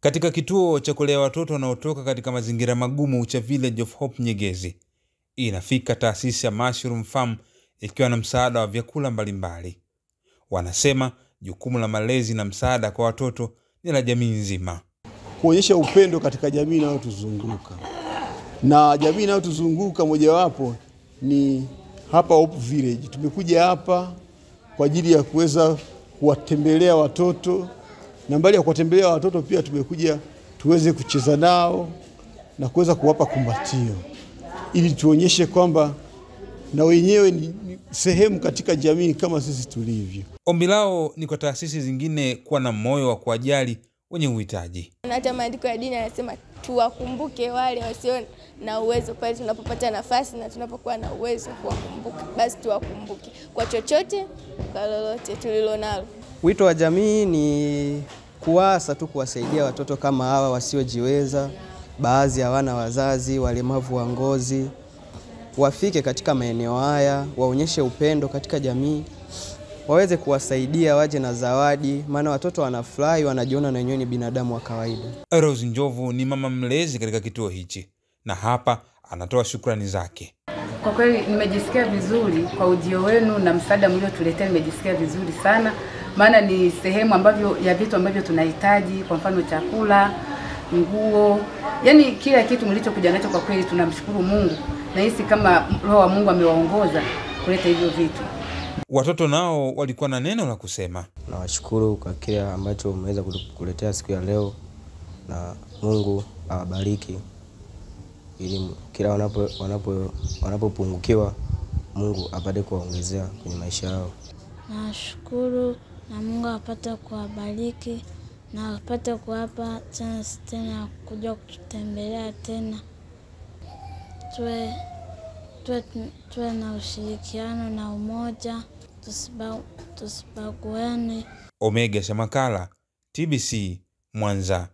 Katika kituo cha kulea watoto wanaotoka katika mazingira magumu cha Village of Hope Nyegezi, inafika taasisi ya Mushroom Farm ikiwa na msaada wa vyakula mbalimbali. Wanasema jukumu la malezi na msaada kwa watoto ni la jamii nzima. Kuonyesha upendo katika jamii inayotuzunguka. Na jamii inayotuzunguka mojawapo ni hapa Hope Village. Tumekuja hapa kwa ajili ya kuweza kuwatembelea watoto, na mbali ya kuwatembelea watoto pia tumekuja tuweze kucheza nao na kuweza kuwapa kumbatio ili tuonyeshe kwamba na wenyewe ni sehemu katika jamii kama sisi tulivyo. Ombi lao ni kwa taasisi zingine kuwa na moyo wa kuwajali wenye uhitaji. Hata maandiko ya dini yanasema tuwakumbuke wale wasio na uwezo pale tunapopata nafasi na tunapokuwa na uwezo kuwakumbuka. Basi tuwakumbuke kwa chochote, kwa lolote tulilonalo. Wito wa jamii ni kuasa tu kuwasaidia watoto kama hawa wasiojiweza, baadhi hawana wazazi, walemavu wa ngozi, wafike katika maeneo haya, waonyeshe upendo katika jamii, waweze kuwasaidia, waje na zawadi, maana watoto wanafurahi, wanajiona na wenyewe ni binadamu wa kawaida. Rose Njovu ni mama mlezi katika kituo hichi na hapa anatoa shukrani zake. Kwa kweli nimejisikia vizuri kwa ujio wenu na msaada mliotuletea, nimejisikia vizuri sana, maana ni sehemu ambavyo ya vitu ambavyo tunahitaji, kwa mfano chakula, nguo, yani kila kitu mlichokuja nacho. Kwa kweli tunamshukuru Mungu, na hisi kama Roho wa Mungu amewaongoza kuleta hivyo vitu. Watoto nao walikuwa na neno la kusema. Nawashukuru kwa kile ambacho mmeweza kutuletea siku ya leo, na Mungu awabariki ili kila wanapopungukiwa Mungu apate kuwaongezea kwenye maisha yao. Nashukuru na Mungu apate kuwabariki na apate kuwapa chance tena kuja kututembelea tena. Tuwe na ushirikiano na umoja, tusibaguane. Omega Shamakala, TBC, Mwanza.